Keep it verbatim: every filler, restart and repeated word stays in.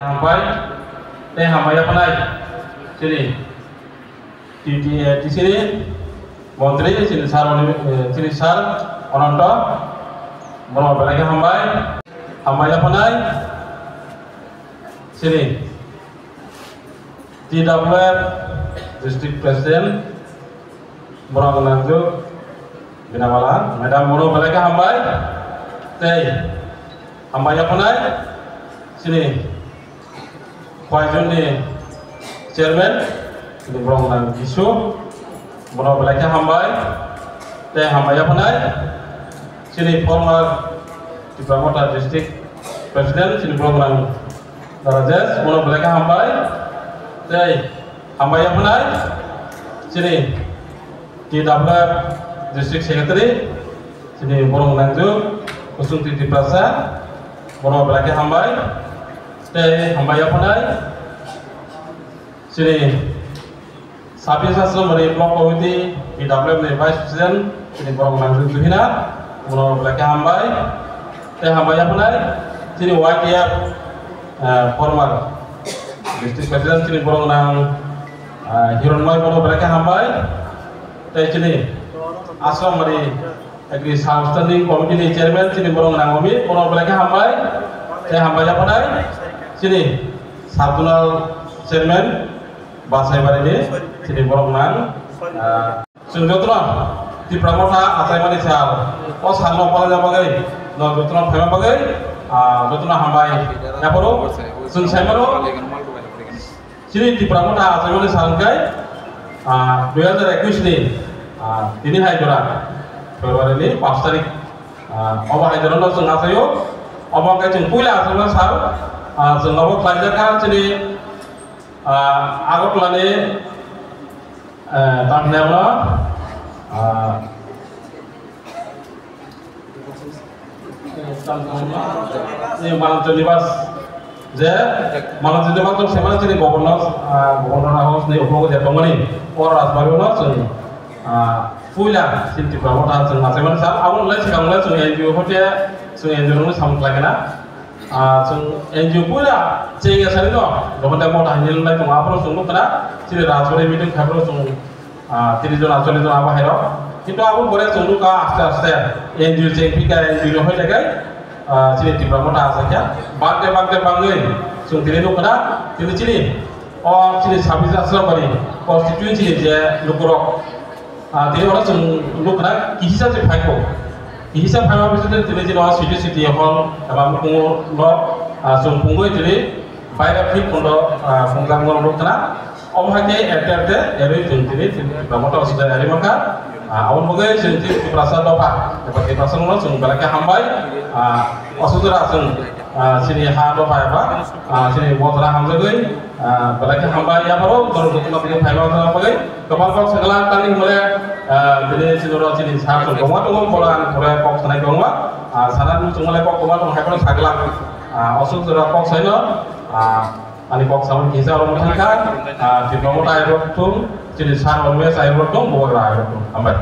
Hambai, tei hambai yaphanai chini T T A T C ni montri chini sir Oni-, eh, chini sir Ononto, bono belai khe hambai. Hambai yaphanai chini T W F District President, borok nangjuk Binamala Madam, bono belai khe hambai. Tei hambai yaphanai chini Khwaijuni Chairman, chini borok nang Jisu, bono belai khe hambai. Tei hambai yaphanai chini former Tipra Motha District President, chini borok nang Rajesh, bono belai khe hambai. Tei hambai yaphanai chini T W F District Secretary, chini borok nangjuk Kusung Tiprasa, bono belai khe hambai. Tei hambai yaphanai chini Sabis Asramari Block Committee, P W F ni Vice President, chini borok nangjuk Juhina, bono belai khe hambai. Tei hambai yaphanai chini Y T F, eh, former District President, chini borok nang, eh, Hironmai, bono belai khe hambai. Tei chini Asramari Agri Sub Standing Committee ni Chairman, chini borok nang Omi, bono belai khe hambai. Tei hambai yaphanai chini Sub Zonal Chairman, Basaibari ni chini borok nang, ah, chwng jotono Tipra Motha achaimani sal, o salno palai bagwi, no jotono phaima bagwi, ah, jotono hambai yapharo. Chwng saimano chini Tipra Motha achaimani sal hwnkhe, ah, dui hajar ekwis ni, ah, tini hai jora February ni pash tarik, ah, obo hai jora no chwng achaio. Obo hwnkhe chwng puila achaima sal, ah, chwng obo khlaijak kha chini Ah, Agartala ni, eh, tamni abo, ah, ni Manoj Nibas, je Manoj Nibas tong semana chini governor, ah, governor house ni uklogo je tongmani, o Rajbari no chwng, ah, puila chini Tipra Motha chwng achaimani sal, abo lai swkang lai chwng N G O hote, chwng N G O no samung khlai kana. Ah, chwng N G O puila chengya sari no, jokhon tei motha hinwi lai tongo, aphuru chwng nukha na, chini Rajbari meeting khaphuru chwng, ah, tris jon, cholish jon abo hai rok. Kintu abo pore chwng nukha aste aste N G O cheng phika, N G O ni hoi thai kai, ah, chini Tipra Motha achaikha. Bagde bagde bagwi chwng tini nukha na, tini chini, o chini Sabis Asramari constituency ni je lukurok, Ah, tini oro chwng nukha na kihisa se phaikho. Kihisa phaima bisingtwi tini chini o city city hall eba nukhungo nok, ah, chwng phungwi tini baire phit phondo, ah, phungjak norok nukha na. Omo hai khe erte erte erwi chwng tini, tini Tipra Motha o swchai ari mankha. Ah, aboni bagwi chwng tini Tiprasa dopha eba Tiprasa no chwng belai khe hambai. Ah, o swchara chwng, ah, chini ha dopha eba, ah, chini bothra hamjagwi, ah, belai khe hambai. Yapharo borok jotono tini phaima bagwi kwbang kok sagla tangwi hwnmale, ah, bini chini oro chini sir chwng kwbangma tongo, borok ang pore kok sanai kwbangma, ah, sana nung chwngmale kok kwbangma tongo, haiphano sagla, ah, osuk jora kok saino, ah, ani kok samani kisa oro thangkha, ah, Tipra Motha airok thung, chini sir always airok thung, bubagra airok thung. Hambai.